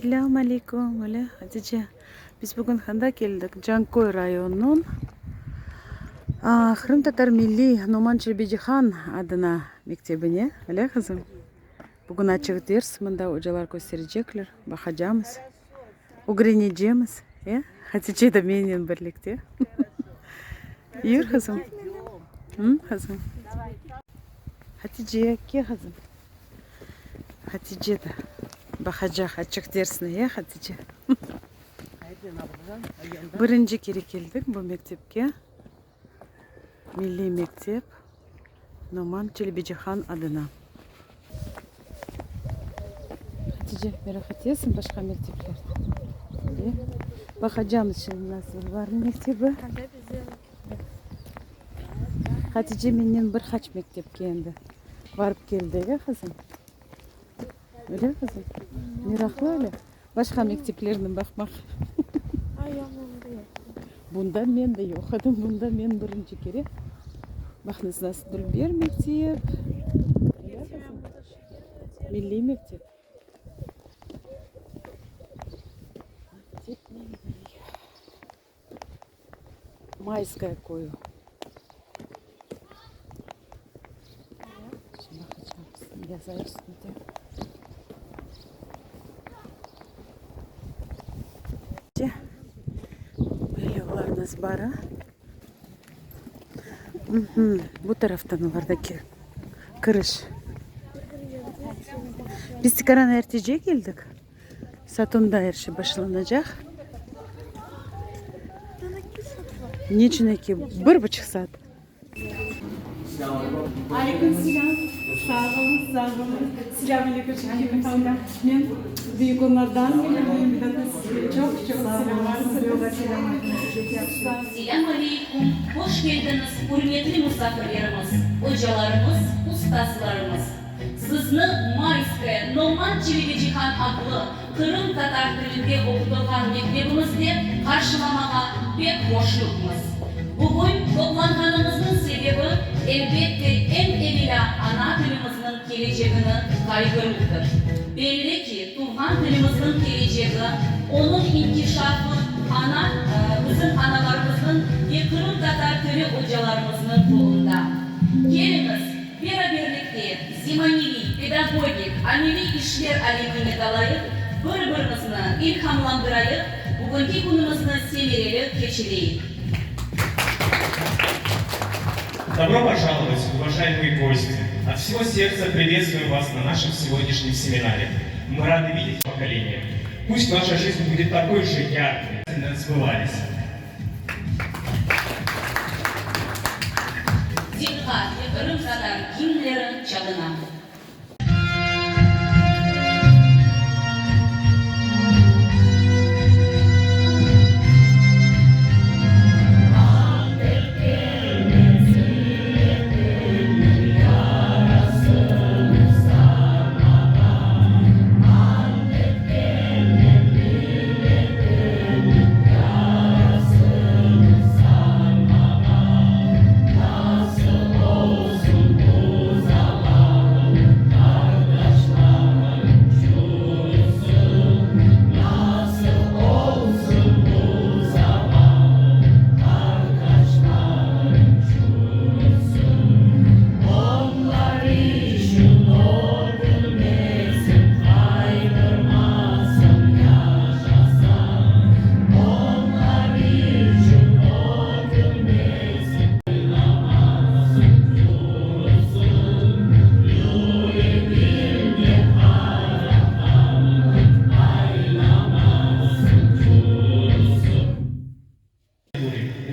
Selâm aleyküm, öyle, Hatice. Biz bugün handa keldik? Canköy rayonınıñ Qırımtatar milliy Noman Çelebicihan adına mektebine, öyle, qızım? Bugün açıq ders, mında ocalar kösterecekler, baqacamız, ögrenecemiz, e? Hatice de mennen birlikte. Yür, qızım. Qızım. Hatice, kel, qızım. Hatice de baqacaq açıq dersni, ya, Hatice? Birinci kere keldik bu mektepke. Milliy mektep Noman Çelebicihan adına. Hatice, meraq etesiñ başqa mekteplerni? Baqacamız şimdi nasıl olarnıñ mektebi. Hatice mennen bir qaç mektepke endi barıp keldi, e, qızım? Öyle, qızım? Meraqlı öyle, başqa mekteplerni baqmaq. Bunda men de yoq edim, bunda men birinci kere. Baqıñız, nasıl dülber mektep. Öyle, qızım? Milliy mektep. Mektep milliy. Mayskaya köyü. Şimdi baqacağımız yaza üstünde. Böyle olarnıñ azbarı. Bu taraftan olardaki kiriş. Biz tikaran ertece keldik. Saat onda er şey başlanacaq. Neçün eki? Bir buçuq saat. Aleyküm selâm. Sağ oluñ, sağ oluñ. Selâm aleyküm, Şakir efendi. Men Büyük Onlardan keldim. Bir daa sizge çoq çoq selâmlar söyleyim. Selâm aleyküm, hoş keldiñiz, ürmetli musafirlerimiz, ocalarımız, ustazlarımız. Sizni Mayskaya Noman Çelebicihan adlı qırım tatar tilinde oqutılğan mektebimizde qarşılamağa pek hoşnutmız. Bugün toplanğanımıznıñ sebebi, elbette, eñ evelâ ana tilimizniñ kelecegini qayğıruvdır. Belli ki, tuvğan tilimizniñ kelecegi, onıñ inkişafı ana, bizim analarımıznıñ ve qırım tatar tili ocalarımıznıñ qolunda. Keliñiz, Beraberlikte zemaneviy, pedagogik, ameliy işler alemine dalayıq, bir-birimizni ilhamlandırayıq, bugünki künümizni semereli keçireyik. Добро пожаловать, уважаемые гости! От всего сердца приветствуем вас на нашем сегодняшнем семинаре. Мы рады видеть поколение. Пусть ваша жизнь будет такой же яркой, сбывались. Diqqat, Qırımtatar gimnleri çalına.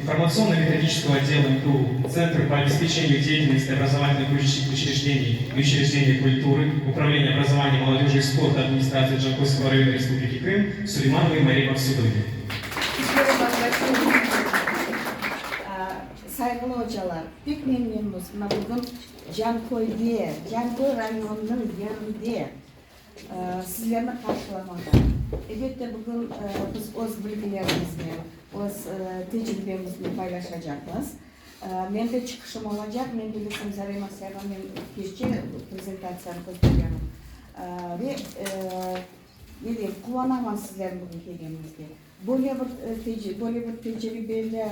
Информационно-методического отдела МГУ Центр по обеспечению деятельности образовательных учреждений и учреждений культуры, Управления образования, молодежи и спорта администрации Джанкойского района Республики Крым Сулеймановой Марии Максудовне. Sayğılı ocalar, pek memnünmiz, mına bugün Canköyde, Canköy rayonınıñ yerinde Sizlerni qarşılamağa. Elbette, bugün biz öz bilgilerimiznen, öz tecribemiznen paylaşacaqmız. Men de çıqışım olacaq. Men bilesem, Zarema Sayeva, men keççe prezentatsiyanı köstergenim. Ve. Ne deyim, quvanaman sizlerniñ bugün kelgeniñizge. Böyle bir, böyle bir tecribeli,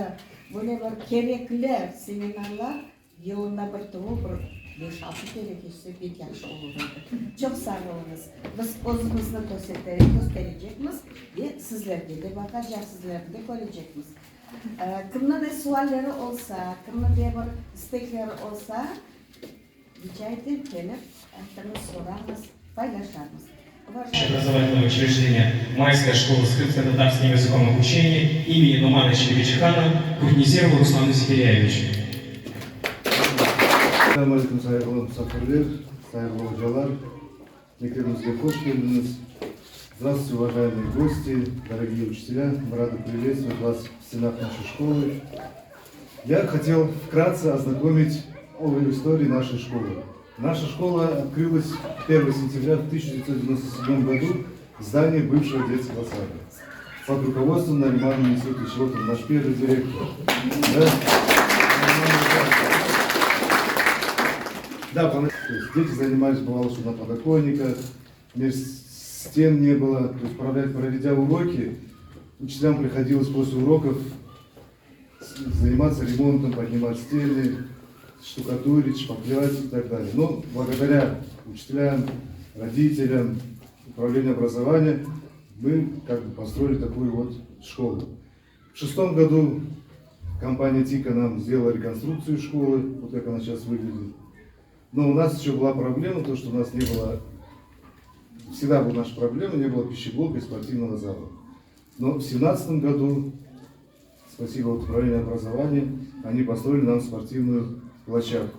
böyle bir kerekli seminarlar Yılında bir tuvul, bir beş-altı kere keçse pek yahşı olur edi. Çoq sağ oluñız. Biz özümizni kösterecekmiz ve sizlerge de baqacaq, sizlerni de körecekmiz. Kimniñ de sualleri olsa, kimniñ de bir istekleri olsa, rica etem, kelip aytıñız, sorañız, paylaşarmız. Образовательного учреждения Майская школа с крымско-татарским языком обучения имени Номана Челебиджихана Куртнезерову Руслану Зекеряевичу. Selâm aleyküm, sayğılı musafirler, sayğılı ocalar! Mektebimizge hoş keldiñiz! Здравствуйте, уважаемые гости, дорогие учителя! Мы рады приветствовать вас в стенах нашей школы. Я хотел вкратце ознакомить о истории нашей школы. Наша школа открылась 1 сентября в 1997 году в здании бывшего детского сада под руководством Наримана Месутовича. Вот он, наш первый директор. Да? Да, то есть дети занимались, бывало, что на подоконниках, стен не было. То есть, проведя уроки, учителям приходилось после уроков заниматься ремонтом, поднимать стены, штукатурить, шпаклевать и так далее. Но благодаря учителям, родителям, управлению образования мы как бы построили такую вот школу. В шестом году компания Тика нам сделала реконструкцию школы, вот как она сейчас выглядит. Но у нас еще была проблема, то, что у нас не было, всегда была наша проблема, не было пищеблока и спортивного зала. Но в семнадцатом году, спасибо вот управлению образования, они построили нам спортивную площадку.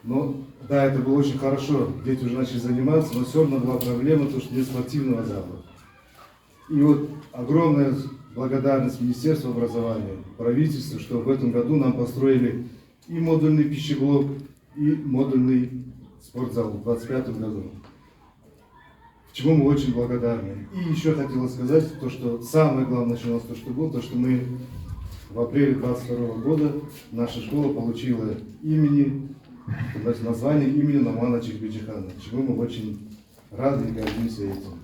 Но да, это было очень хорошо, дети уже начали заниматься, но все равно была проблема, то, что нет спортивного зала. И вот огромная благодарность Министерству образования, правительству, что в этом году нам построили и модульный пищеблок, и модульный спортзал в 2025 году. Чему мы очень благодарны. И еще хотела сказать, то, что самое главное, что у нас то, что было, то, что мы в апреле 22 года наша школа получила имени, то есть название имени Номана Челебиджихана, чему мы очень рады и гордимся этим.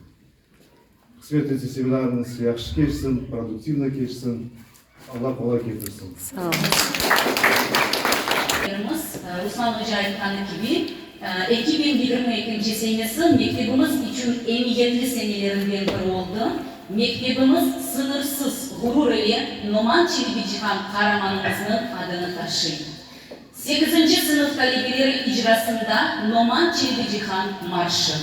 Qısmet etse seminarıñız yahşı keçsin, produktivno keçsin, Alla qolay ketirsin. Sağ ol. Ruslan oca aytqanı kibi, 2022 senesi mektebimiz içün emiyetli senelerinden biri oldı. Mektebimiz sıñırsız ğurur ile Noman Çelebicihan qaramanımıznıñ adını taşıy. Sekizinci sınıf talebeleri icrasında Noman Çelebicihan marşı.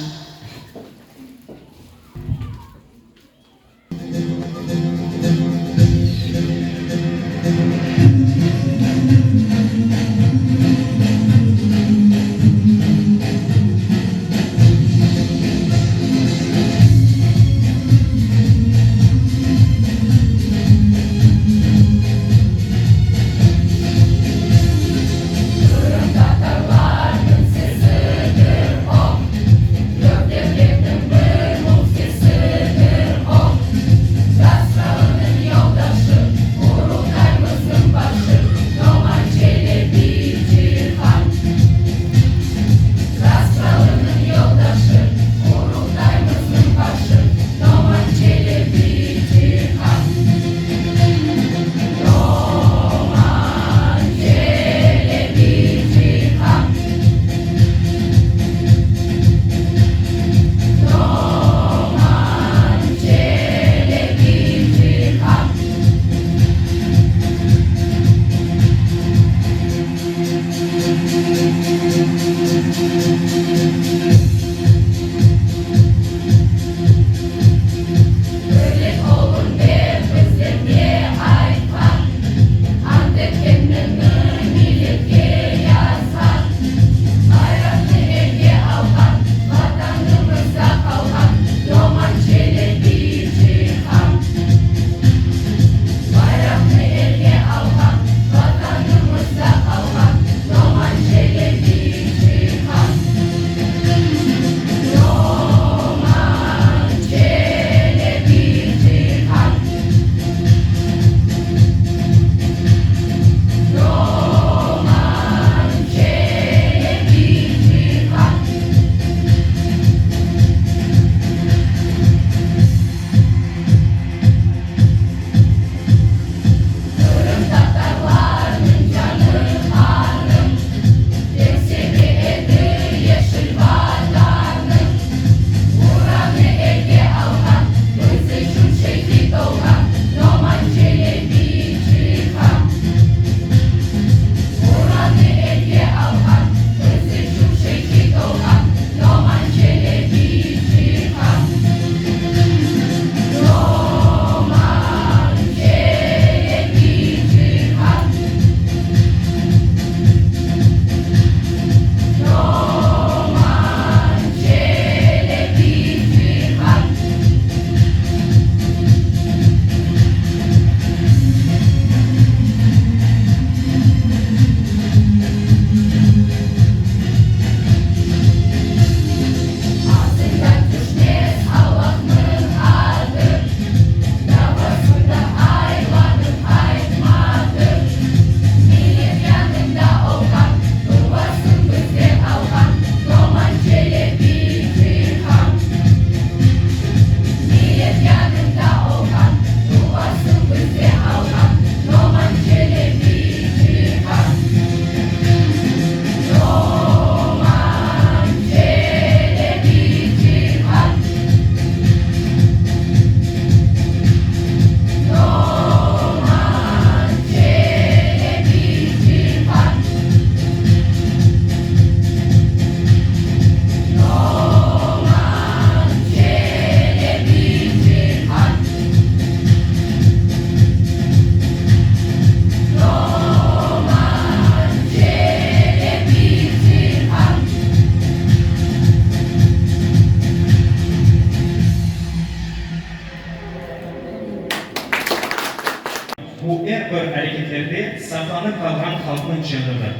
Bu er bir areketlerde saqlanıp qalğan halqnıñ canıdır.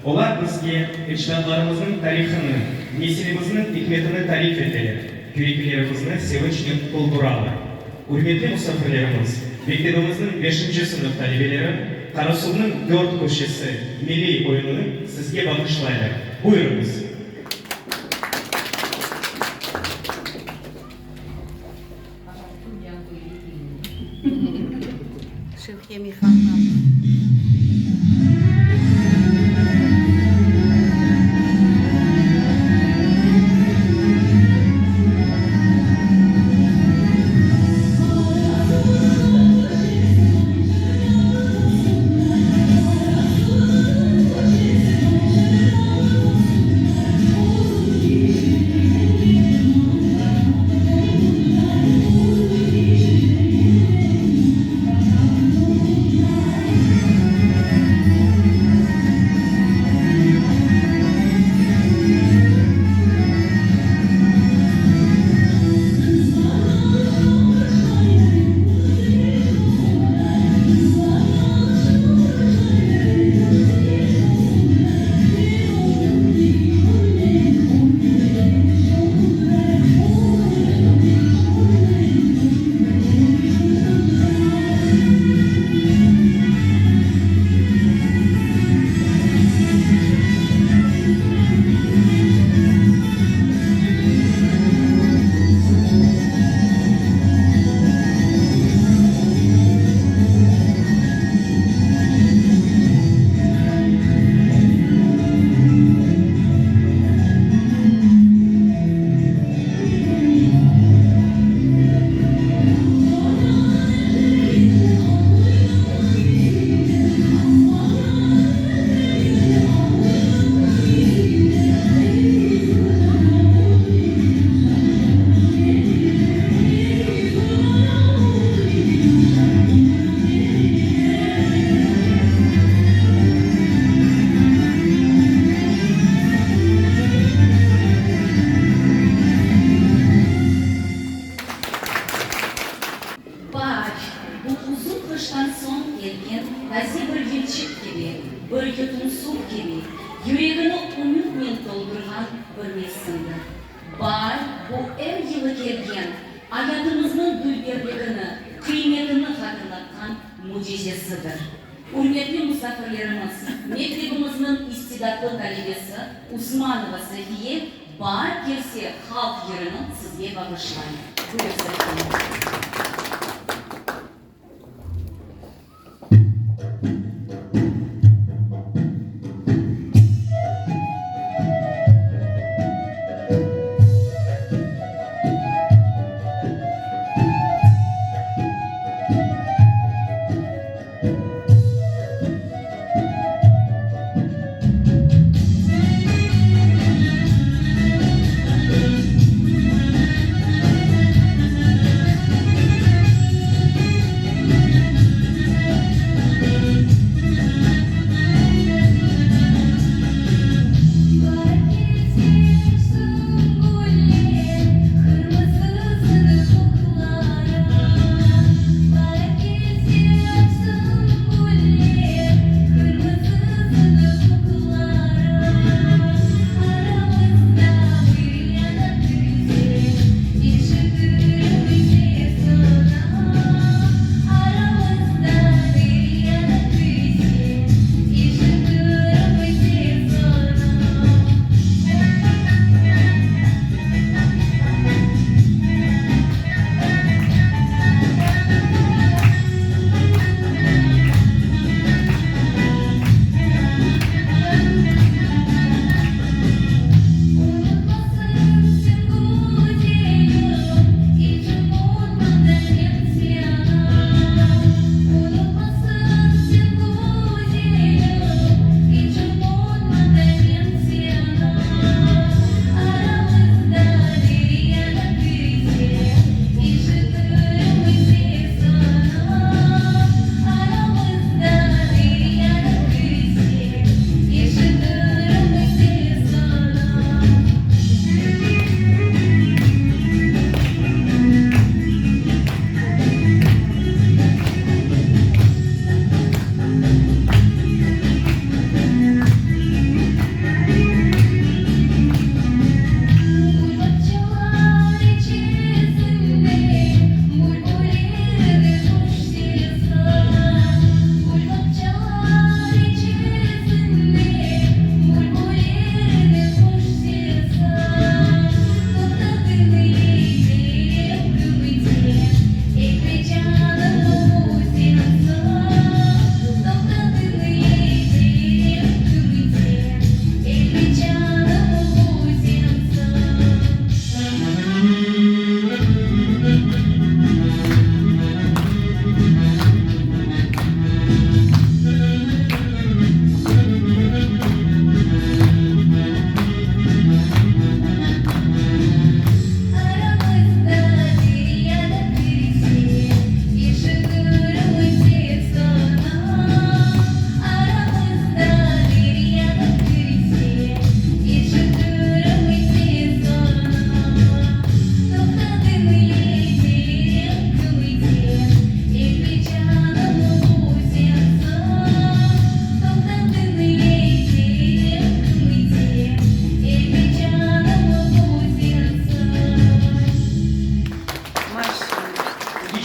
Olar bizge ecdatlarımıznıñ tarihını, nesilimizniñ ikmetini tarif eteler, yüreklerimizni sevinçnen tolduralar. Ürmetli musafirlerimiz, mektebimizniñ beşinci sınıf talebeleri Qarasuvnıñ dört köşesi milliy oyunını sizge bağışlaylar. Buyurıñız! Şevkiye Mihanovna. Baar, bu uzun qıştan soñ kelgen taze bir yılçıq kibi, bir yutum suv kibi, yüregini ümütnen toldurğan bir mevsimdir. Baar, bu er yılı kelgen, ayatımıznıñ dülberligini, qıymetini hatırlatqan mücizesidir. Ürmetli musafirlerimiz, mektebimizniñ istidatlı talebesi Usmanova Safiye Baar kelse halq yırını sizge bağışlay. Buyur, Safiye.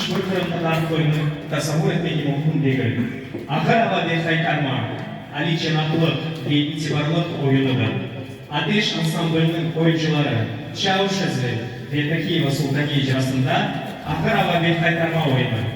bir qırımtatar toyunı tasavvur etmege mümkün degil. Ağır ava ve qaytarma, alicenaplıq ve itibarlıq oyunıdır. Ateş ansambliniñ oyuncıları Çauşeze ve Takiyeva Sultaniye icrasında Ağır ava ve qaytarma oyunı.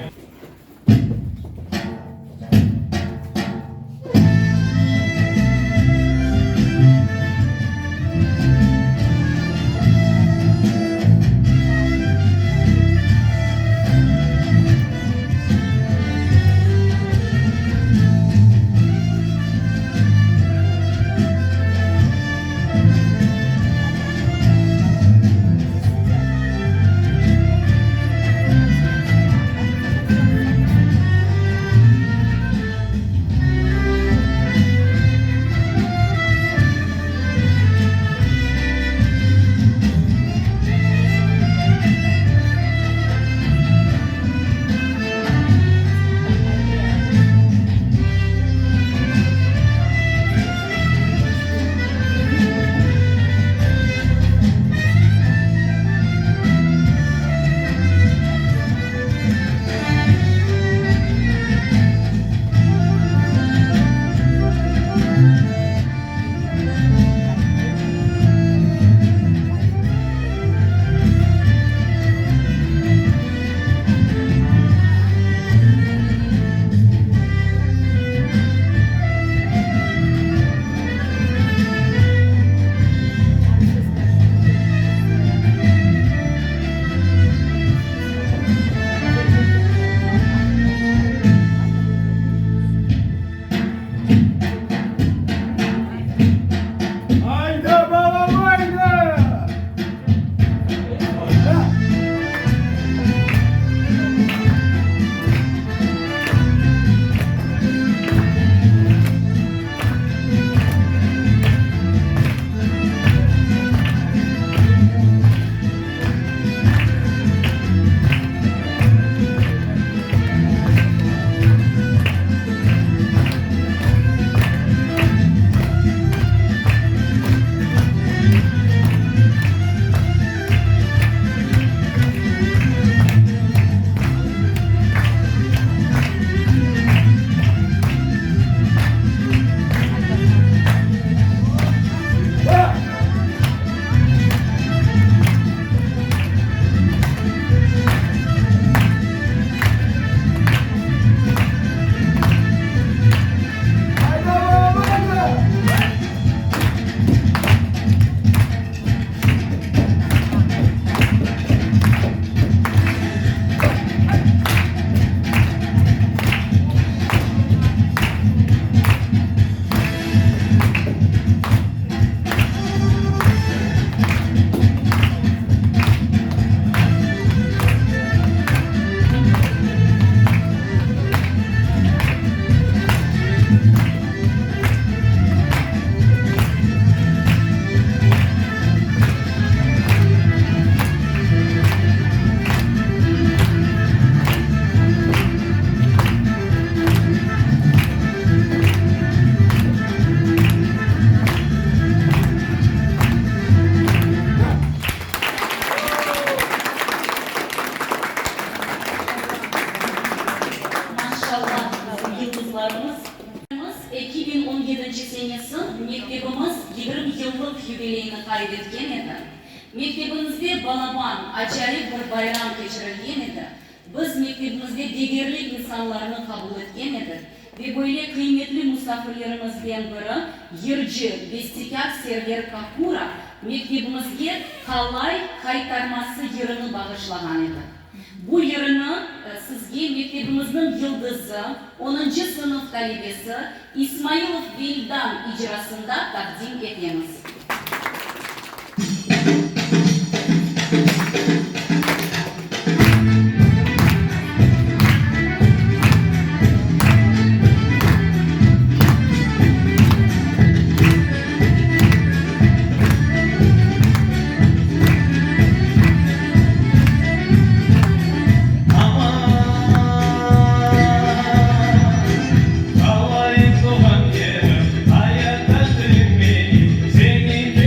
Ayda, balam, ayda! Maşallah, bizim yıldızlarımız. 2017 senesi mektebimiz 20 yıllıq yubileyini qayd etken edi. Mektebimizde balaban, acayip bir bayram keçirilgen edi. Biz mektebimizde degerli insanlarnı qabul etken edik ve böyle qıymetli musafirlerimizden biri yırcı, bestekâr Server Kakura mektebimizge Qalay qaytarması yırını bağışlağan edi. Bu yırını sizge mektebimizniñ yıldızı, onuncı sınıf talebesi İsmailov Vildan icrasında taqdim etemiz. Aman, qalayım doğğan yerim, ayatta tüyüm menim, seni.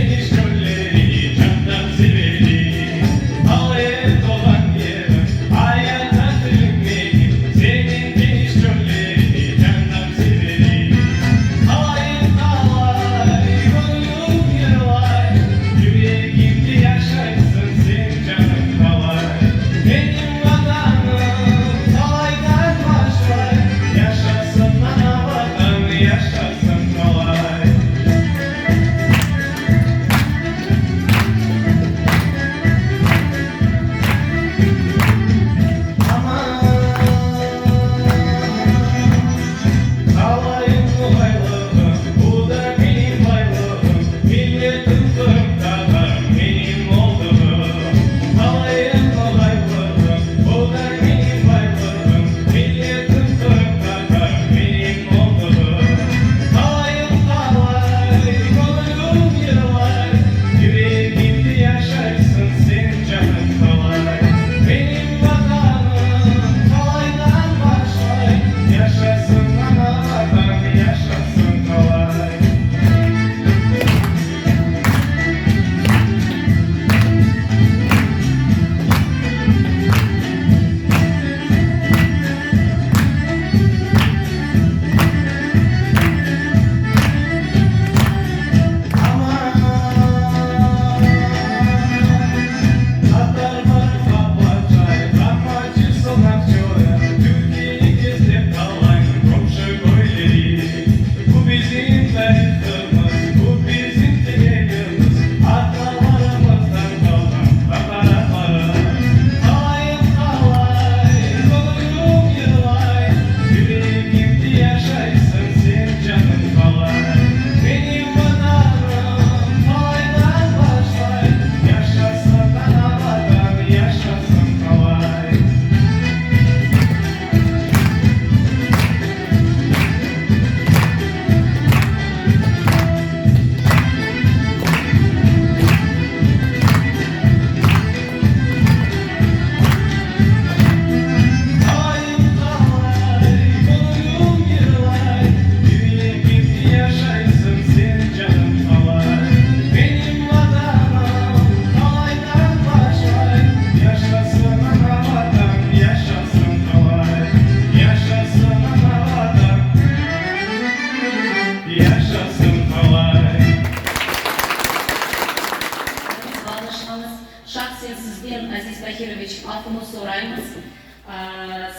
Soraymız.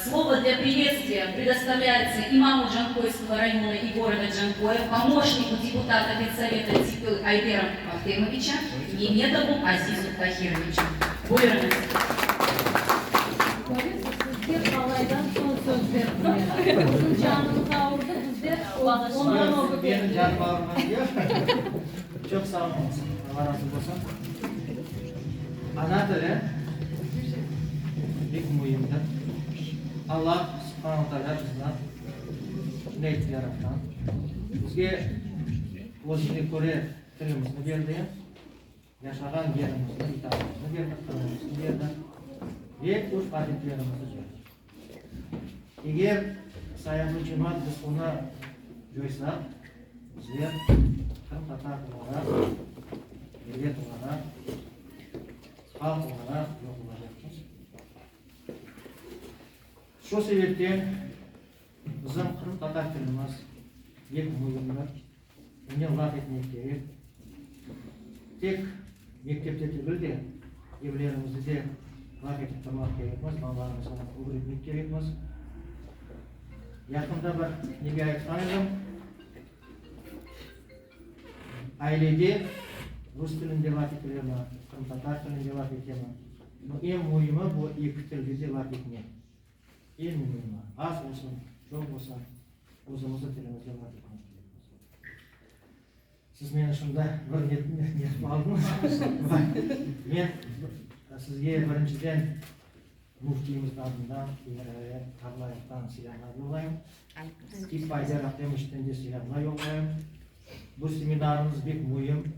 Слово для приветствия предоставляется имаму Джанкойского района и города Джанкоя, помощнику депутата Педсовета Типы Айдера Ахтемовича Меметову Азизу Тахировичу. Buyurıñız. Sizge qalaydan soñ söz berdiler. Bizim canımız ağurdı, bizler ondan ögü Menim berdiler. canım ağırğanı yoq. Çoq sağ oluñız. Alla razı bolsun. Ana tili pek müimdir. Alla subhanu taalâ bizni şunday etip yaratqan. Bizge özüne köre tilimizni berdi. Yaşağan yerimizni, italımıznı berdi, Qırımımıznı berdi ve urf-adetlerimizni berdi. Eger, sayğılı cemaat, biz onı coysaq, bizler qırımtatar olaraq, millet olaraq, halq olaraq yoq olacaqmız. Şu sebepten bizim qırımtatar tilimiz pek müimdir. Onen laf etmek kerek. Tek mektepte degil de, evlerimizde de laf etip turmaq kerekmiz, balalarımızğa ögretmek kerekmiz. Yaqında bir nege aytqan edim, ailede rus tilinde laf etilemi, qırımtatar tilinde laf etemi, no eñ müimi bu eki tilde de laf etmek. Eñ müimi, az olsun, çoq olsun, özümizniñ tilimizde laf etmek kerekmiz. Siz meni şunda bir netip aldıñız. Men sizge birinciden müftiyimizniñ adından, Emirali Ablayevdan selâmlar yollayım. İp Ayder Ahtemoviçten de selâmlar yollayım. Bu seminarımız bek müim.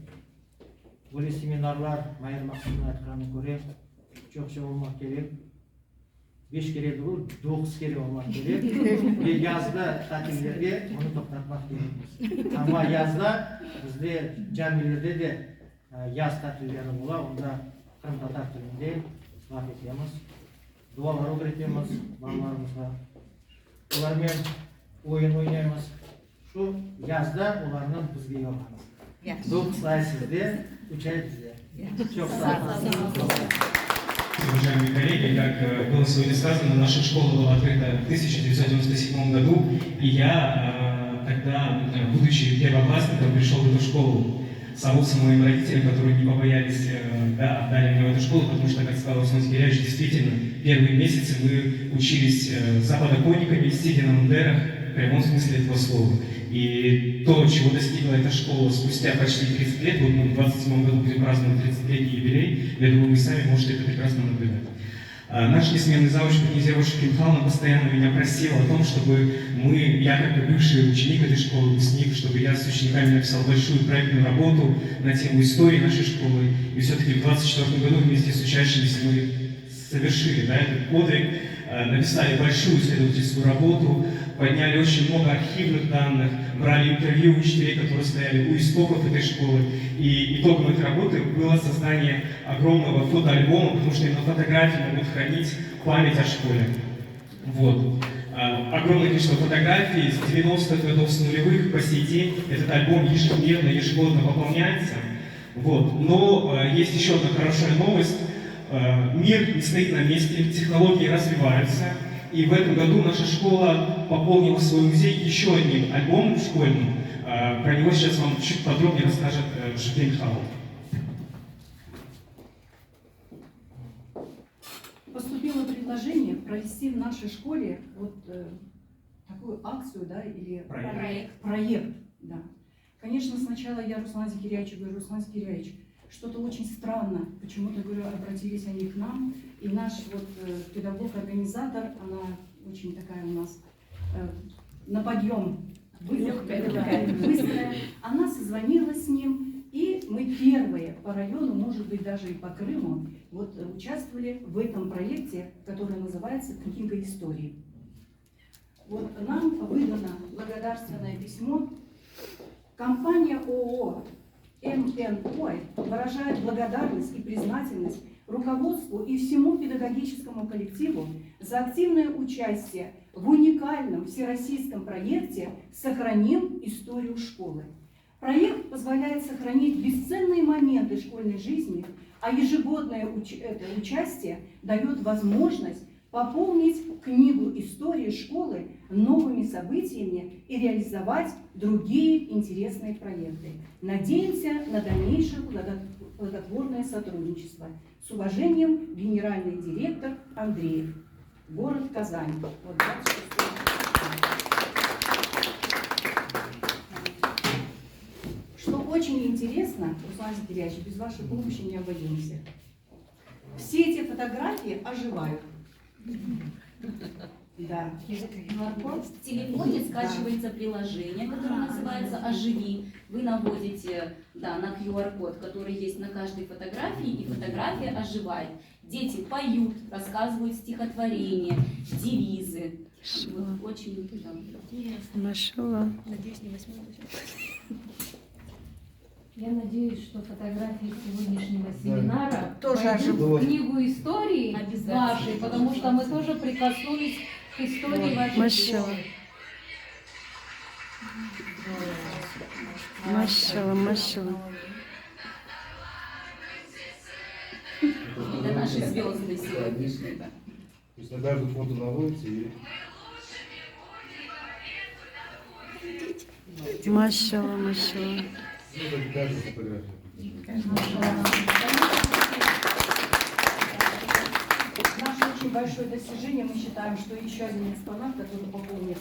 Böyle seminarlar, Mayır Maqsımnıñ aytqanına köre, çoqça olmaq kerek. Beş kere degil, doquz kere olmaq kerek ve yazda tatillerde onı toqtatmaq kerekmiz. Amma yazda bizde camilerde de yaz tatilleri ola, onda qırımtatar tilinde laf etemiz, dualar ögretemiz balalarımızğa, olarnen oyun oynaymız. Şu yazda olarnı bizge yollañız. Doquz ay sizde, üç ay bizde. Çoq sağ oluñız. Уважаемые коллеги, как э, было сегодня сказано, наша школа была открыта в 1997 году, и я э, тогда, э, будучи первоклассником, пришел в эту школу. Слава моим родителям, которые не побоялись, да, отдали меня в эту школу, потому что, как сказал Руслан Зикиряевич, действительно, первые месяцы мы учились за подоконниками, сидя на мундерах, в прямом смысле этого слова. И то, чего достигла эта школа спустя почти 30 лет, вот мы в 27 году будем праздновать 30-летний юбилей, я думаю, вы сами можете это прекрасно наблюдать. А, наш несменный завуч Князева Михайловна постоянно меня просила о том, чтобы мы, я как бывший ученик этой школы, выпускник, чтобы я с учениками написал большую проектную работу на тему истории нашей школы. И все-таки в 24 году вместе с учащимися мы совершили да, этот подвиг, э, написали большую исследовательскую работу, подняли очень много архивных данных, брали интервью учителей, которые стояли у истоков этой школы. И итогом этой работы было создание огромного фотоальбома, потому что именно фотографии могут хранить память о школе. Вот. Э, огромное количество фотографий с 90-х годов, с нулевых по сей день. Этот альбом ежедневно, ежегодно пополняется. Вот. Но э, есть еще одна хорошая новость. Э, мир не стоит на месте, технологии развиваются. И в этом году наша школа пополнила свой музей еще одним альбомом школьным. Э, про него сейчас вам чуть подробнее расскажет э, Жюльен Михайлов. Поступило предложение провести в нашей школе вот э, такую акцию, да, или проект. Проект, да. Конечно, сначала я Руслан Зикиряевичу говорю, Руслан Зикиряевич, что-то очень странно, почему-то, говорю, обратились они к нам, и наш вот э, педагог-организатор, она очень такая у нас э, на подъем быстрая, быстрая, она созвонилась с ним, и мы первые по району, может быть, даже и по Крыму, вот э, участвовали в этом проекте, который называется «Книга истории». Вот нам выдано благодарственное письмо. Компания ООО МНО выражает благодарность и признательность руководству и всему педагогическому коллективу за активное участие в уникальном всероссийском проекте «Сохраним историю школы». Проект позволяет сохранить бесценные моменты школьной жизни, а ежегодное уч это, участие дает возможность пополнить книгу истории школы новыми событиями и реализовать другие интересные проекты. Надеемся на дальнейшее плодотворное сотрудничество. С уважением, генеральный директор Андреев. Город Казань. Вот 26 Что очень интересно, Руслан Зикирьевич, без вашей помощи не обойдемся. Все эти фотографии оживают. Да. В телефоне скачивается приложение, которое называется «Оживи». Вы наводите да, на QR-код, который есть на каждой фотографии, и фотография оживает. Дети поют, рассказывают стихотворения, девизы. Вот, очень да. Maşallah. Надеюсь, не восьмой. Я надеюсь, что фотографии сегодняшнего семинара Тоже войдут оживут. в книгу истории Обязательно. вашей, потому что мы тоже прикоснулись к истории вашей Maşallah. школы. Maşallah, maşallah. Это наши звезды сегодняшние. Да. То есть на каждую фото наводите и Maşallah, maşallah. ну, это каждая фотография. Наше очень большое достижение, мы считаем, что еще один экспонат, который пополнит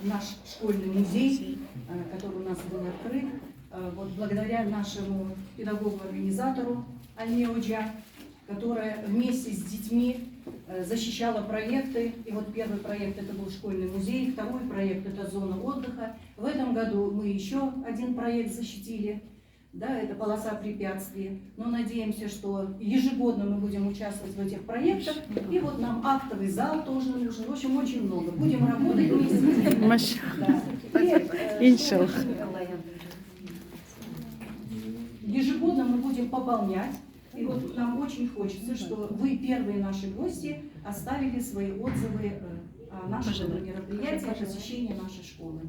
наш школьный музей, э, который у нас был открыт, э, вот благодаря нашему педагогу-организатору Альме Оджа, которая вместе с детьми э, защищала проекты. И вот первый проект это был школьный музей, второй проект это зона отдыха. В этом году мы еще один проект защитили. Да, это полоса препятствий. Но надеемся, что ежегодно мы будем участвовать в этих проектах. И вот нам актовый зал тоже нужен. В общем, очень много. Будем работать вместе. Maşallah. Да. И, э, İnşallah. Ежегодно мы будем пополнять. И вот нам очень хочется, что вы, первые наши гости, оставили свои отзывы э, о нашем мероприятии, о посещении нашей школы.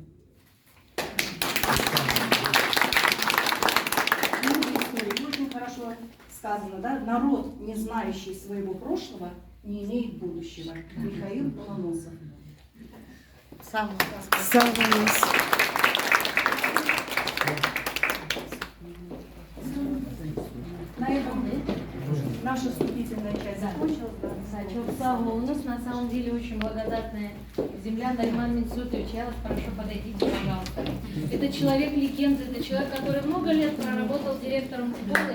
Книга истории очень хорошо сказано, да? Народ, не знающий своего прошлого, не имеет будущего. Михаил Ломоносов. Sağ ol. Sağ oluñız. На этом наша вступительная часть закончилась. Да. Да, Çoq sağ oluñız. На самом деле очень благодатная земля. Нариман Минсутович, я вас прошу, подойдите, пожалуйста. Это человек-легенда, это человек, который много лет проработал директором школы.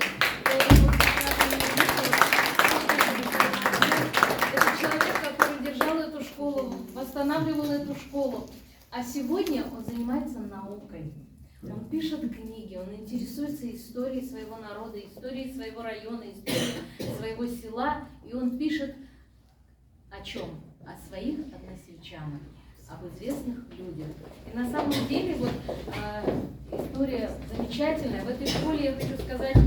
Это человек, который держал эту школу, восстанавливал эту школу. А сегодня он занимается наукой. Он пишет книги, он интересуется историей своего народа, историей своего района, историей своего села. И он пишет о чем? О своих односельчанах, об известных людях. И на самом деле вот э, история замечательная. В этой школе, я хочу сказать,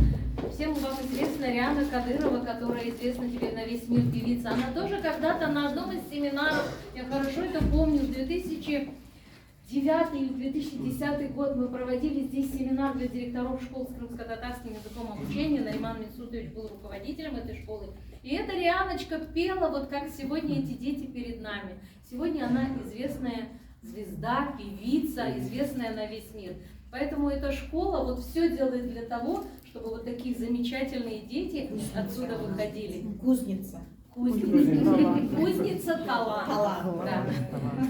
всем вам известна Риана Кадырова, которая известна теперь на весь мир певица. Она тоже когда-то на одном из семинаров, я хорошо это помню, в 2009 или 2010 год мы проводили здесь семинар для директоров школ с крымско-татарским языком обучения. Нариман Минсутович был руководителем этой школы. И эта Рианочка пела, вот как сегодня эти дети перед нами. Сегодня она известная звезда, певица, известная на весь мир. Поэтому эта школа вот все делает для того, чтобы вот такие замечательные дети отсюда выходили. Кузница. Кузница. Кузница талант. Талант. Да.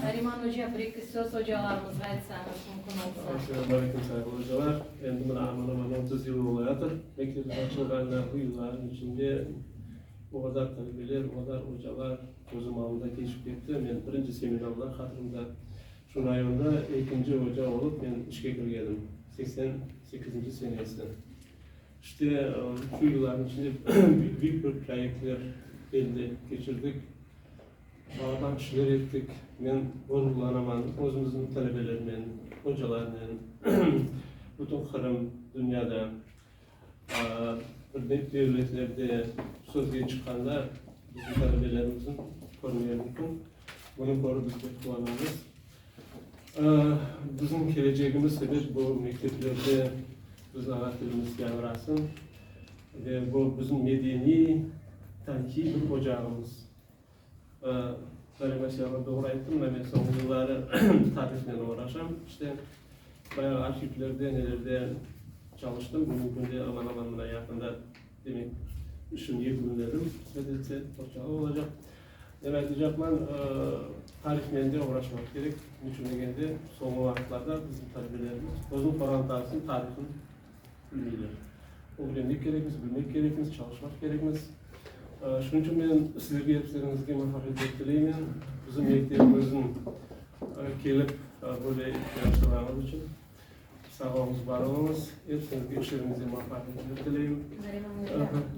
Нариман Oca, bir söz ocalarımızğa aytsañız mümkün olsa. Esselamu aleyküm sayğılı ocalar. Endi mına aman-aman 30 yıl olayatır. Mektebimiz açılğanına bu yılların içinde o qadar talebeler, o qadar ocalar közüm aldında keçip ketti. Men birinci seminarlar hatırımda şu rayonda ekinci oca olıp men işke kirgenim. 88-inci senesi. İşte şu yılların içinde büyük bir proyektler elde keçirdik. Balaban işler ettik. Men ğururlanaman özümizniñ talebelerinen, ocalarnen, bütün Qırım, dünyada, bir devletlerde sözge çıqqanda bizim talebelerimizniñ körmege mümkün. Bunı körip biz pek quvanamız. Bizim kelecegimiz ebet bu mekteplerde bizim ana tilimiz yañğırasın ve bu bizim medeniy. tarihiy bir ocağımız. Zarema Siyarova doğru ayttı, mına men soñki yılları tarihnen oğraşam. İşte, bayağı arhivlerde, nelerde çalıştım. Bugünki künde aman-aman mına yaqında, demek, işim yekünledim, qısmet etse, qorçalav olacaq. Men aytacaqman, tarihnen de oğraşmaq kerek. Niçün degende, soñki vaqıtlarda bizim talebelerimiz özüniñ qorantasınıñ tarihını bilmeyler. Ögrenmek kerekmiz, bilmek kerekmiz, çalışmaq kerekmiz. Şunıñ içün men sizlerge epileriñizge muvafaqiyetler tileymen. Bizim mektebimizniñ kelip böyle yaraştırğanıñız içün. Sağ oluñız, bar oluñız. Episiñizge işleriñizde muvafaqiyetler tileyim.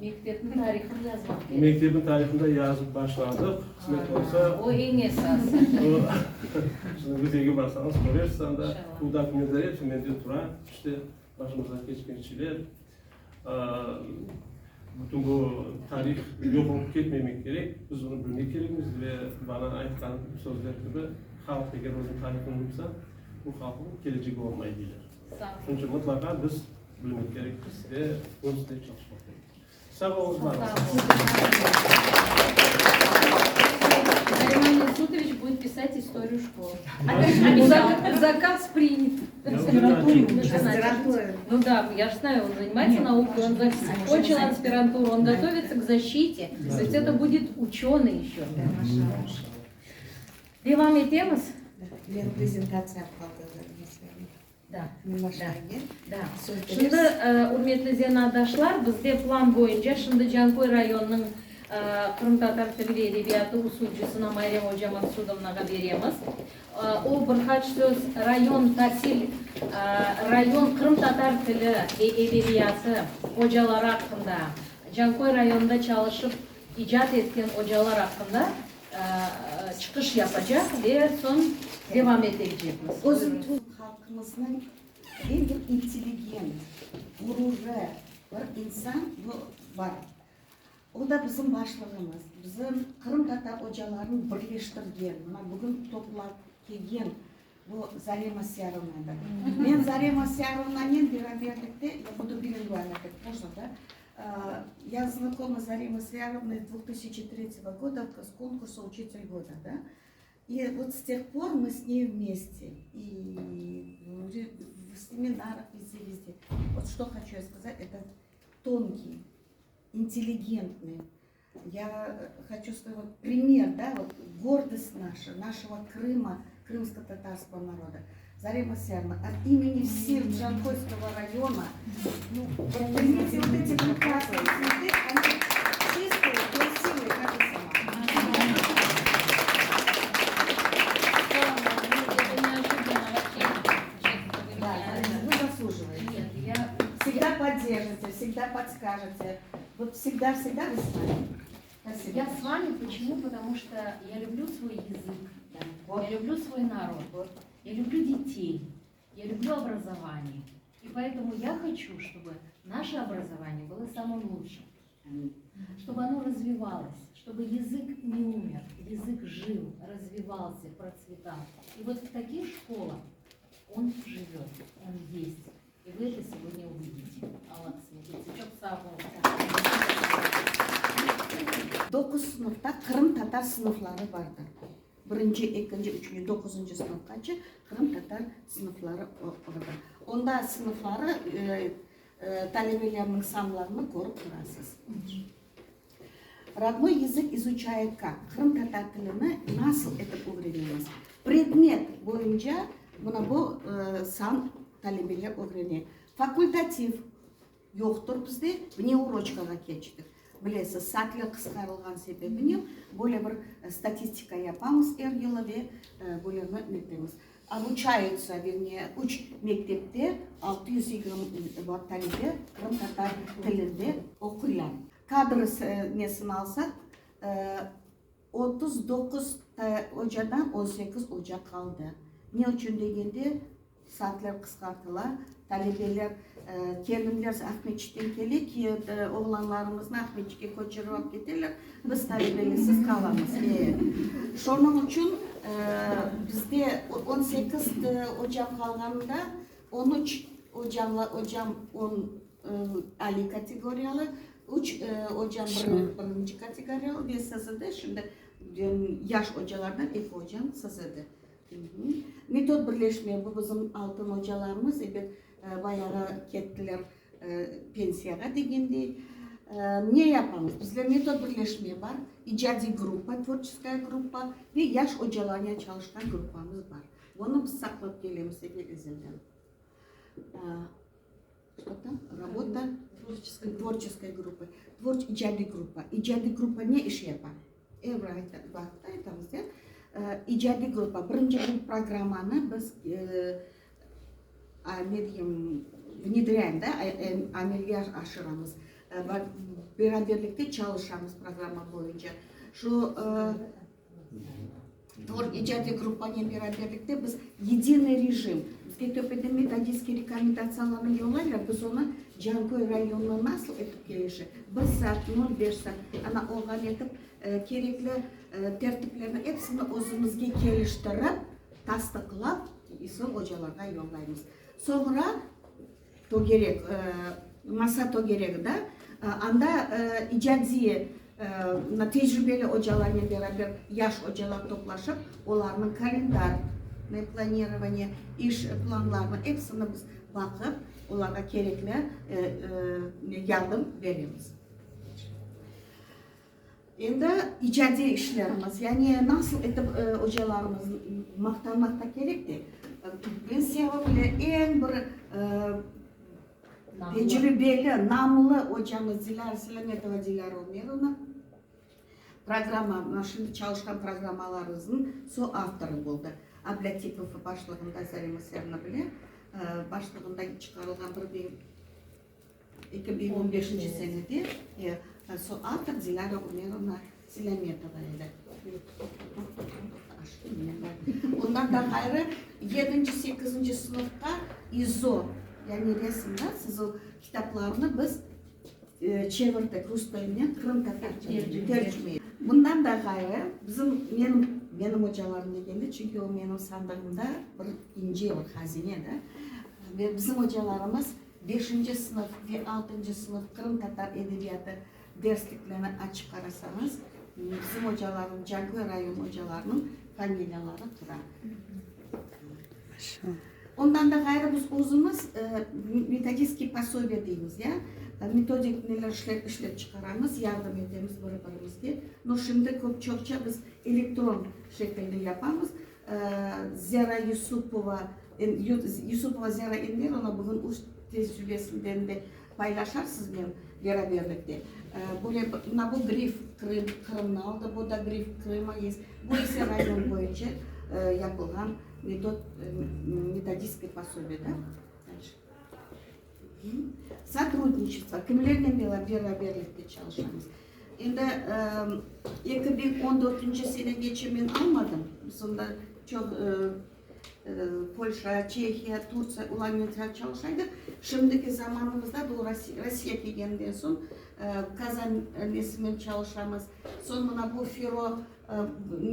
Mektepniñ tarihını yazmaq kerek. Mektepniñ tarihını da yazıp başladıq. Qısmet olsa. O eñ esası. Şimdi müzeyge barsañız körersiz anda. Bu dokumentler episi mende tura. İşte, başımızdan keçken şeyler. Bütün bu tarih yoq olıp ketmemek kerek. Biz bunı bilmek kerekmiz ve bana aytqan sözler kibi, halq eger özüniñ tarihını unutsa, bu halqnıñ kelecegi olmay, deyler. Şunıñ içün mıtlaqa biz bilmek kerekmiz ve bunıñ üstünde çalışmaq kerekmiz. Sağ oluñız, bar oluñız. Nariman Mesütoviç будет писать историю школы. Заказ принят. Аспирантура. Ну да, я же знаю, он занимается наукой, он закончил аспирантуру, он готовится к защите. То есть это будет ученый еще. Devam etemiz. Men prezentatsiya Da, da. Şimdi, ürmetli zenaatdaşlar, bizde plan boyunca şimdi Canköy rayonınıñ qırımtatar tili ve edebiyatı usulcısına Mayrem oca Maksudovnağa beremiz. O, bir qaç söz rayon tasil, rayon qırımtatar tili ve edebiyatı ocaları aqqında, Canköy rayonında çalışıp icat etken ocalar aqqında çıqış yapacaq ve soñ devam etecekmiz. Özüm halqımıznıñ eñ bir intelligent, ğururlı bir insan bu bar. O da bizim başlığımız, bizim qırımtatar ocalarını birleştirgen, mına bugün toplap kelgen bu Zarema Siyarovnadır. Men Zarema Siyarovnanen beraberlikte, ya budu bilingualno dep, можно, da? Я знакома с Заремой Сяровной с 2003 года, с конкурса «Учитель года», да? И вот с тех пор мы с ней вместе. И в семинарах везде-везде. Вот что хочу я сказать, это тонкий, интеллигентный. Я хочу сказать, вот пример, да, вот гордость наша, нашего Крыма, крымско-татарского народа. Зарема Сяровна, от имени всех Джанкойского района, ну, примите вот эти прекрасные цветы, они чистые, красивые, как и сама. Да, вы заслуживаете. Нет, я... Всегда поддержите, всегда подскажете. Вот всегда-всегда вы с нами. Спасибо. Я с вами почему? Потому что я люблю свой язык, Да. Вот. я люблю свой народ, Вот. я люблю детей, я люблю образование. И поэтому я хочу, чтобы наше образование было самым лучшим, чтобы оно развивалось, чтобы язык не умер, язык жил, развивался, процветал. И вот в таких школах он живет, он есть. И вы это сегодня увидите. Alla qısmet etse. Çoq sağ oluñ. Doquz sınıfta qırımtatar sınıfları bardır. Birinci, ekinci, üçünci, doquzıncı sınıfqace qırımtatar sınıfları bardır. Onda sınıfları talebelerniñ sanlarını körip turasız. Родной язык изучает как? Qırımtatar tilini nasıl etip ögrenemiz? Predmet boyunca mına bu san talebeler ögrene. Fakultativ yoqtır bizde, vneuroçkağa keçtik. Bilesiz, saatler qısqarılğan sebebinen böyle bir statistika yapamız er yılı ve böyleni netemiz. Обучаются, verniye, üç mektepte 620 talebe qırımtatar tilinde oquylar. Kadr nesini alsaq, 39 ocadan 18 oca qaldı. Ne içün degende, saatler qısqartıla, talebeler, kelinler Aqmescitten kele ki, oğlanlarımıznı Aqmescitke köçürip alıp keteler, biz talebelisiz qalamız. E, şonıñ içün bizde 18 ocam qalğanında, on üç ocam, on aliy kategoriyalı. Üç ocam birinci kategoriyalı ve SZD, şimdi yaş ocalardan eki ocam SZD. Metod birleşme, bu bizim altın ocalarımız, ebet, bayağı kettiler pensiyağa degendey. Ne yapamız? Bizde metod birleşme bar, icadiy gruppa, tvorçeskaya gruppa, ve yaş ocalarnen çalışqan gruppamız bar. Bunı biz saqlap kelemiz evel-ezelden. Что там? Работа tvorçeskaya gruppa. İcadiy gruppa. İcadiy gruppa ne iş yapa? Er bir vaqıtta aytamız, ya. İcadiy gruppa. Birinci bu programmanı biz ne deyim, vnedrâyem, da, amelge aşıramız. Beraberlikte çalışamız programma boyunca. Şu İcadiy gruppanen beraberlikte biz yedinıy rejim, bizge töpeden metodistskiy rekomendatsiyalarnı yollaylar, biz onı Canköy rayonına nasıl etip kelişi, bir saat, nol beş saat, ana oğan etip kerekli tertiplerni episini özümizge keliştirip, tasdıqlap, soñ ocalarğa yollaymız. Soñra Tögerek, masa tögeregi da, anda icadiy, tecrübeli ocalarnen beraber yaş ocalar toplaşıp, olarnıñ kalendarnıy planirovaniye, iş planlarını episini biz baqıp, olarğa kerekli yardım beremiz. Endi icadiy işlerimiz, yani nasıl etip ocalarımız maqtanmaq da kerek de, men sevimli, eñ bir tecribeli, namlı ocamız Dilâra Selâmetova Dilâra Ömerovna programma, mına şimdi çalışqan programmalarımıznıñ soavtorı boldı. Ablâtipov başlığında, Zarema Serna bile, başlığında çıqarılğan bir biñ. 2015-nci senede soavtor Dilâra Umerovna Selâmetova edi. Ondan da ğayrı, yedinci, sekizinci sınıfqa İZO, yani resim, da, sızuv kitaplarını biz çevirdik rus tilinden qırımtatarcağa, tercime ettik. Bundan da ğayrı, bizim, menim, menim ocalarım degende, çünki o menim sandığımda bir ince, bir hazine, da, ve bizim ocalarımız Beşinci sınıf ve altıncı sınıf qırımtatar edebiyatı dersliklerini açıp qarasañız, bizim ocalarnıñ, Canköy rayon ocalarınıñ familiyaları tura. Ondan da ğayrı biz özümiz metodistskiy posobiye deymiz, ya, metodik neler işlep işlep çıqaramız, yardım etemiz biri-birimizge. No, şimdi köp çoqça biz elektron şekilde yapamız. Zera Yusupova, Yusupova Zera Enverovna bugün öz tecrübesinden de paylaşar siznen beraberlikte. Böyle mına bu Grif Krım, Qırımnı aldı, bu da Grif Krıma есть. Bu ise rayon boyunca yapılğan metod, metodistskiy posobiye, da? Dальше. Sotrudniçestvo, kimlernen beraberlikte çalışamız? Endi 2014-nci senegece men almadım, biz onda çoq Polşa, Çehiya, Turtsiya olarnen çalışa edik. Şimdiki zamanımızda bu Rossiya kelgeninden soñ Kazan nesinen çalışamız. Soñ mına bu FİRO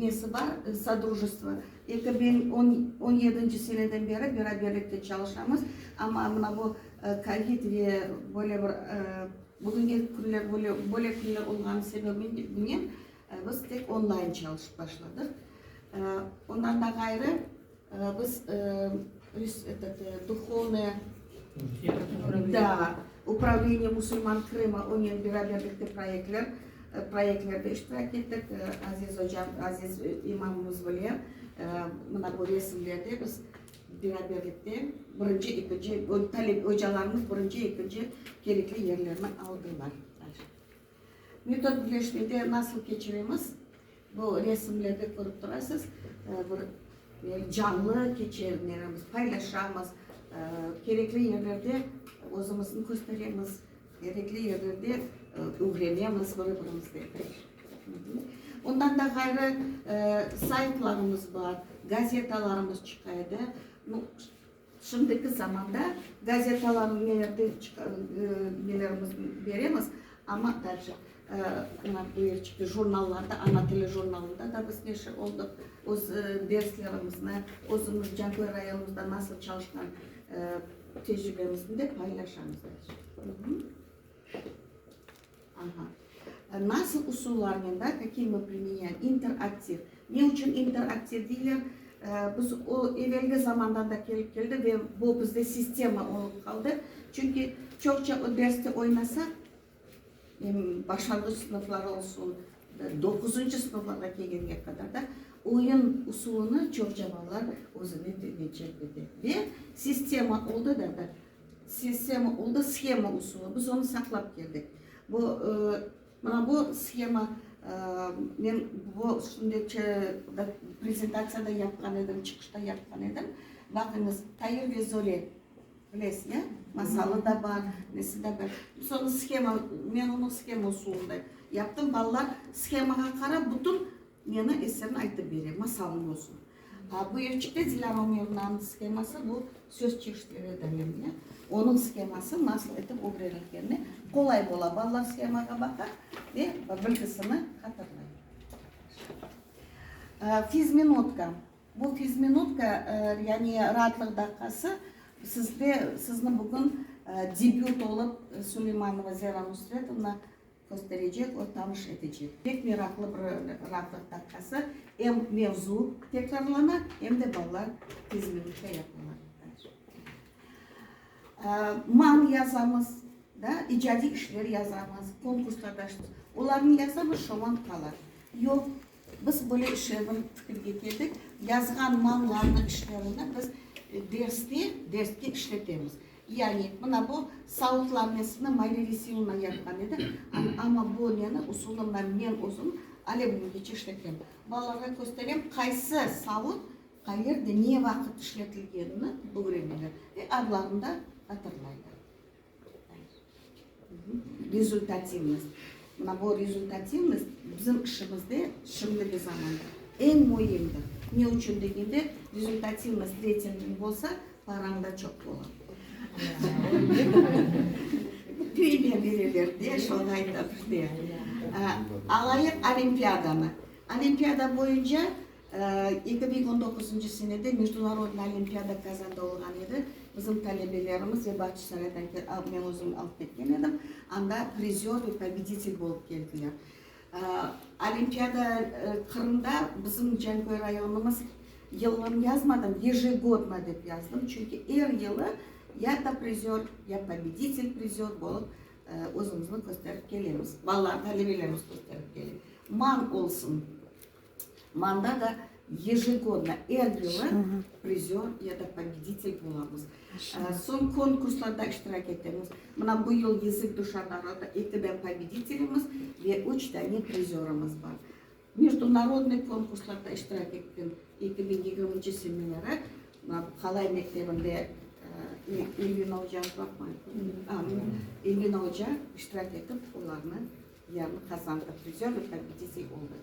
nesi bar, sodrujestvo, 2017 seneden beri beraberlikte çalışamız. Amma mına bu kovid ve böyle bir bugünge künler böyle böyle künler olğanı sebebinen biz tek onlayn çalışıp başladıq. Ondan da ğayrı biz etot duhovnoye da upravleniye musulman Krıma onen beraberlikte proyektler proyektlerde iştirak ettik. Aziz ocam, aziz imamımız bile mına bu resimlerde biz beraberlikte birinci, ekinci, talebe ocalarımız birinci, ekinci kerekli yerlerni aldılar. Metod birleşmede nasıl keçiremiz? Bu resimlerde körip turasız, bir canlı keçiremiz, paylaşamız, kerekli yerlerde özümizni kösteremiz, kerekli yerlerde ögrenemiz biri-birimizden. Ondan da ğayrı, saytlarımız bar, gazetalarımız çıqa edi. Şimdiki zamanda gazetalarnı nelerde nelerimiz beremiz, amma dalşe mına bu yerçikte jurnallarda, ana tili jurnalında da biz neşir oldıq. Öz derslerimizni, özümiz Canköy rayonımızda nasıl çalışqan tecribemizni de paylaşamız. Aha. Nasıl usullarnen, da, kakiye mı primenyaem, interaktiv. Ne içün interaktiv deyler? Biz o evelgi zamandan da kelip keldi ve bu bizde sistema olıp qaldı. Çünki çoqça o derste oynasaq, em başlanğıç sınıflar olsun, doquzıncı sınıflarğa kelgenge qadar da oyun usulını çoqça balalar özüne celp ete. Ve sistema oldı da, da, sistema oldı, shema usulı. Biz onı saqlap keldik. Bu, mına bu shema, men bu şimdiki prezentatsiyada yapqan edim, çıqışta yapqan edim. Baqıñız, Tair ve Zore. Bilesiz, ya? Masalı da bar, nesi de bar. Soñra shema, men onı shema usulında yaptım. Balalar shemağa qarap, bütün neni, eserini aytıp bere, masalnıñ özüni. A bu yerçikte Dilâra Ömerovnanıñ sheması, bu söz çeşitleri demek, ya? Onıñ sheması nasıl etip ögrenilgenini qolay bola. Balalar shemağa baqa ve bilgisini hatırlay. Fizminutka. Bu fizminutka, yani raatlıq daqqası, sizde, sizni bugün debüt olıp Suleymanova Zera Nusretovna kösterecek, o tanış etecek. Pek meraqlı bir raatlıq daqqası, em mevzu tekrarlana, em de balalar fizminutka yapalar. Man yazamız, da, icadiy işler yazamız, konkurslarda olarnı yazamız, şoman qala. Yoq. Biz böyle işe bir fikirge keldik, yazğan mallarnı, işlerini biz derste, derske işletemiz. Yani, mına bu savutlar nesini Mayra Vesilovna yapqan edi, amma bu neni, usulnı mına men özüm ale bugüngece işletem. Balalarğa kösterem, qaysı savut qayerde, ne vaqıt işletilgenini ögreneler ve adlarını da hatırlaylar. Rezultativnost. Mına bu rezultativnost bizim işimizde şimdiki zamanda eñ müimdir. Ne içün degende, rezultativnost reytingiñ bolsa, parañ da çoq bola. Premiya bereler de, şonı aytam işte. Alayıq olimpiadanı. Olimpiada boyunca 2019 senede Mejdunarodnıy olimpiada Kazanda olğan edi. Bizim talebelerimiz ve Bağçasaraydan men özüm alıp ketken edim, anda prizör ve pobeditel bolıp keldiler. Olimpiada Qırımda bizim Canköy rayonımız yılını yazmadım, yejegodno dep yazdım, çünki er yılı ya da prizör, ya pobeditel prizör bolıp özümizni kösterip kelemiz, balalar, talebelerimiz kösterip kele. Man olsun. Manda da yejegodno, er yılı prizör ya da pobeditel bolamız. Soñ konkurslarda iştirak etemiz. Mına bu yıl Yazık duşa naroda ekiden pobeditelimiz ve üç dane prizörımız bar. Mejdunarodnıy konkurslarda iştirak etken 2020 senelere mına bu Qalay mektebinde Elvina oca, Elvina oca iştirak etip olarnı Yerni qazandı, prizör ve pobeditel oldı.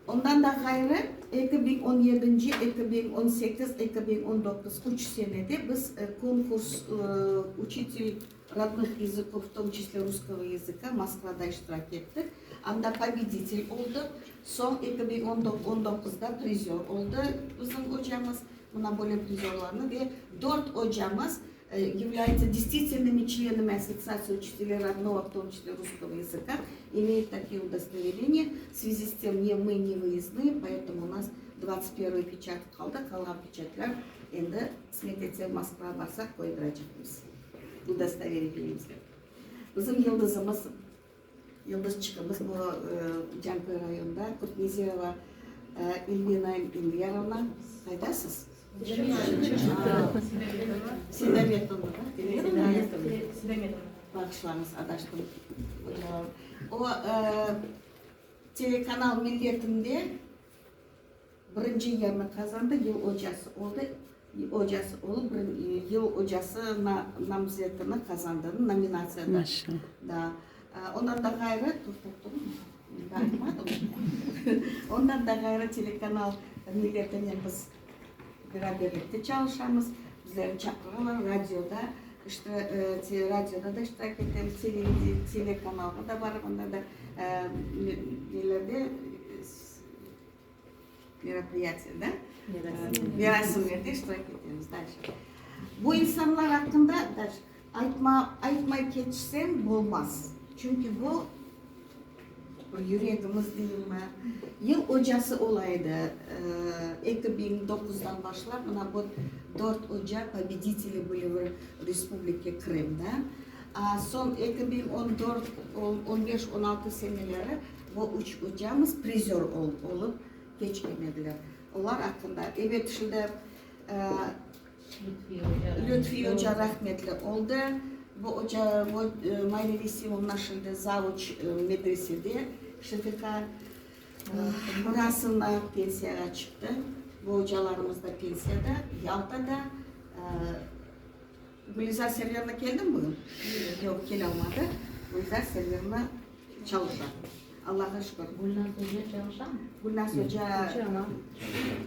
Ondan da ğayrı, 2017-nci, 2018, 2019 üç senede biz konkurs Uçitel rodnıh yazıkov, v tom çisle russkogo yazıka Moskvada iştirak ettik. Anda pobeditel oldıq. Soñ 2019-da prizör oldı bizim ocamız. Mına böyle prizörlarnı ve dört ocamız Являются действительными членами Ассоциации учителей родного, в том числе русского языка, имеют такие удостоверения. В связи с тем, не мы не выездные, поэтому у нас 21 печать qaldı, qalğan peçatlar endi qısmet etse Moskvağa barsaq qoydıracaqmız удостоверениemizge. Bizim yıldızımız, yıldızçıqımız bu Canköy rayonında Kurtnezirova Elvina İlyarovna, qaydasız? Sedametova, Bağışlañız, adaştım. O, telekanal Milletinde birinci yerni qazandı, yıl ocası oldı, ocası olıp, yıl ocası namzetini qazandı, nominatsiyada. Da. Ondan da ğayrı, toqtap turıñ, aytmadım. Ondan da ğayrı telekanal Milletinen biz Beraberlikte çalışamız, bizlerni çaqıralar, radioda, radioda da iştirak etemiz, telekanalğa da barıp, anda da nelerde, meropriyatiyada, merasimlerde iştirak etemiz. Dalşe. Bu insanlar aqqında, dalşe. Aytma, aytmay keçsem bolmaz, çünki bu bir yüregimiz deyimmi, yıl ocası ola edi, 2009-dan başlap, mına bu dört oca pobediteli были в Respublike Krım, da. A soñ 2014, on beş, on altı seneleri bu üç ocamız prizör olıp keçken ediler. Olar aqqında, ebet, şimdi Lütfiye oca rahmetli oldı. Bu oca, bu Mayra Resimovna şimdi zavuç medresede, Şefiqa Murasovna pensiyağa çıqtı. Bu ocalarımız da pensiyada, Yaltada. Gülizar Serverna keldimi bugün? Yoq, kelalmadı. Gülizar Serverna çalışa. Allahğa şükür. Gülnaz oca çalışamı? Gülnaz oca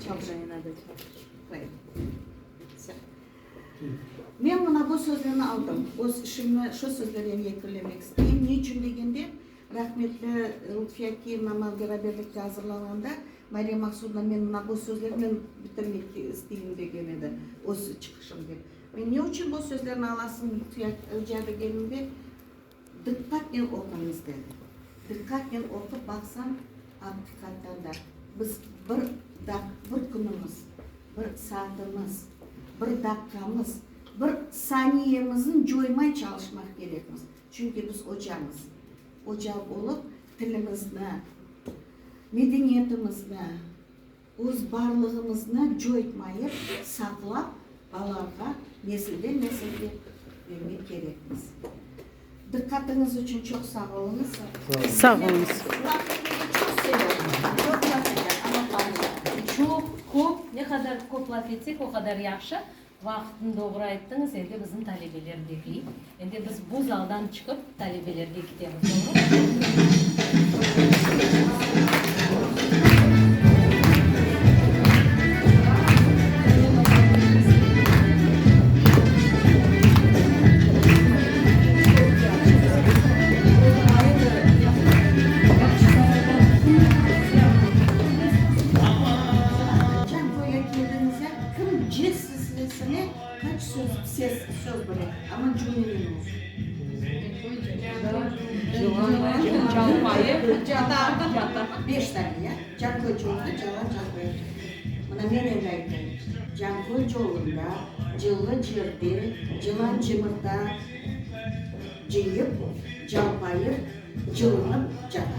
çalışa. Men mına bu sözlerni aldım. Öz işimni şu sözlernen yekünlemek isteyim. Ne içün degende, rahmetli Lutfiye Akiyevna maña beraberlikte azırlanğanda, Meryem Maqsudovna, men mına bu sözlernen bitirmek isteyim degen edi öz çıqışım dep. Men ne içün bu sözlerni alasıñ, Lutfiye oca degenimde, Diqqatnen oquñız, dedi. Diqqatnen oqup baqsam, aqiqattan da, biz bir daq, bir künümiz, bir saatimiz, bir daqqamız, bir saniyemizni coymay çalışmaq kerekmiz. Çünki biz ocamız. Oca olıp, tilimizni, medeniyetimizni, öz barlığımıznı coytmayıp, saqlap, balalarğa nesilden nesilge bermek kerekmiz. Diqqatıñız içün çoq sağ oluñız. Sağ oluñız. Laf etmege çoq sevem, çoq laf etem, amma pardon. Çoq, köp, ne qadar köp laf etsek, o qadar yahşı. Vaqıtnı doğru ayttıñız, endi bizim talebeler bekley. Endi biz bu zaldan çıqıp, talebelerge ketemiz, doğrumı? Cankoyğa keldiñiz ya, kim C sesine qaç söz, ses, söz bile, amma cümlenen olsun. Beş tane ya. Canköy yolunda calan Canköy. Mına men endi aytayım. Canköy yolunda cıllı cerde cılan cımırta cıyıp, calpayıp, cılınıp cata.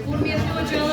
Ürmetli ocalar!